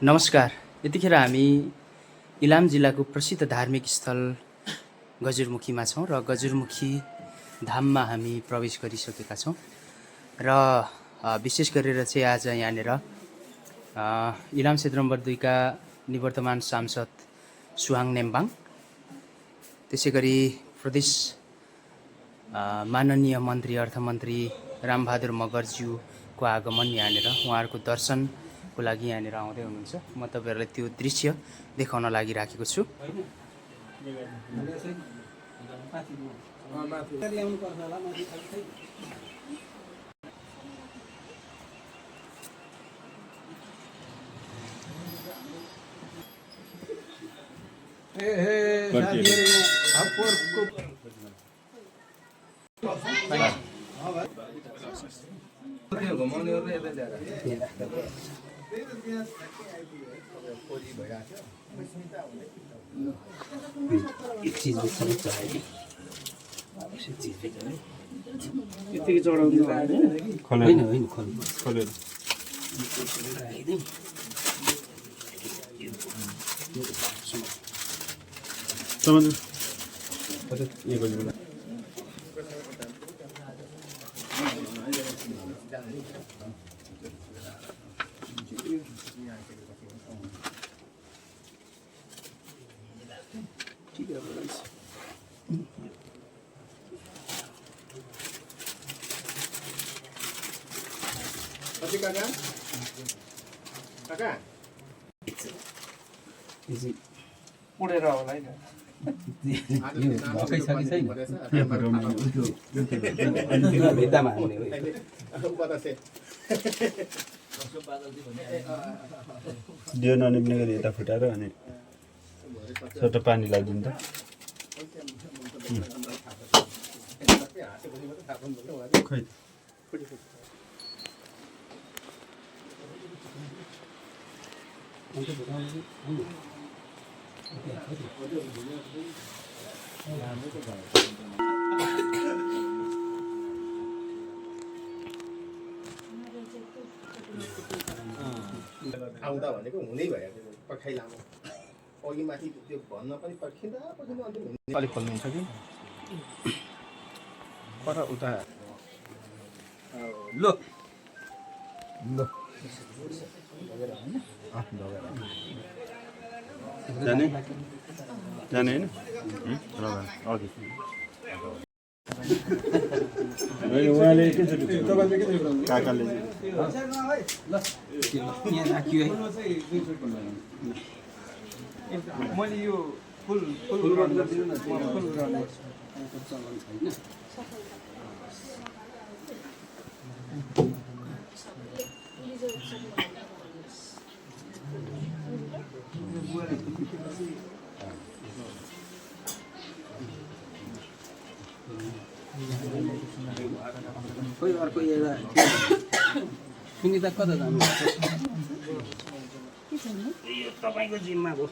नमस्कार। यतिखेर हामी इलाम जिल्लाको प्रसिद्ध धार्मिक स्थल गजुरमुखीमा छौँ र गजुरमुखी धाममा हामी प्रवेश गरिसकेका छौँ र विशेष गरेर चाहिँ आज यहाँनिर इलाम क्षेत्र नम्बर 2 का निवर्तमान सांसद सुहाङ नेम्बाङ, त्यसै गरी प्रदेश माननीय मन्त्री अर्थमन्त्री रामबहादुर मगरज्यूको आगमन यहाँनिर उहाँहरूको दर्शनको लागि यहाँनिर आउँदै हुनुहुन्छ। म तपाईहरुलाई त्यो दृश्य देखाउन लागि राखेको छु। उडेर होला है दियो ननिप्ने गरी यता फुटाएर अनि छोटो पानी लगाइदिनु त। खै आउँदा भनेको हुनै भयो पर्खाइ लामो अघि माथि त्यो भन्न पनि पर्खिँदा अन्तिम अलिक खोल्नुहुन्छ कि पर उता लो जाने जाने होइन उहाँले एकैचोटि काकाले मैले यो फुल खोइ अर्को एउटा सुनिता कता जानु यो तपाईँको जिम्मा हो।